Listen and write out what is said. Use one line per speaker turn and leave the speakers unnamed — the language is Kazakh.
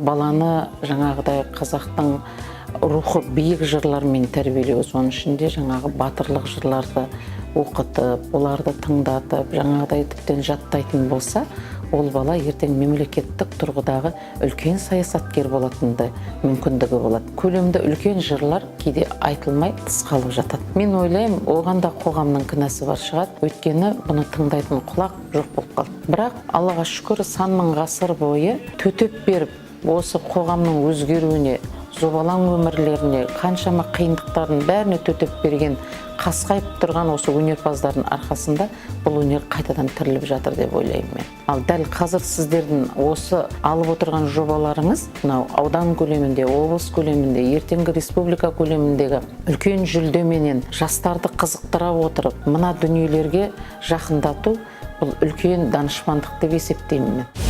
Баланы жаңағыдай қазақтың рухы биік жырлармен тәрбиелеу, соның ішінде жаңағы батырлық жырларды оқытып, оларды тыңдатып, жаңағыдай тіптен жаттайтын болса, ол бала ертең мемлекеттік тұрғыдағы үлкен саясаткер болатындай мүмкіндігі болады. Көлемді үлкен жырлар кейде айтылмай, тыс қалып жатады. Мен ойлаймын, оған да қоғамның кінәсі бар шығар, өйткені бұны тыңдайтын құлақ жоқ болып қалды. Бірақ, Аллаға шүкір, сан мың ғасыр бойы төтеп беріп, осы қоғамның өзгеруіне, зобалаң өмірлеріне, қаншама қиындықтардың бәріне төтеп берген, қасқайып тұрған осы өнерпаздардың арқасында бұл өнер қайтадан тіріліп жатыр деп ойлаймын мен. Ал дәл қазір сіздердің осы алып отырған жобаларыңыз, мынау аудан көлемінде, облыс көлемінде, ертеңгі республика көлеміндегі үлкен жүлдеменен жастарды қызықтыра отырып, мына дүниелерге жақындату, бұл үлкен данышпандық деп есептеймін мен.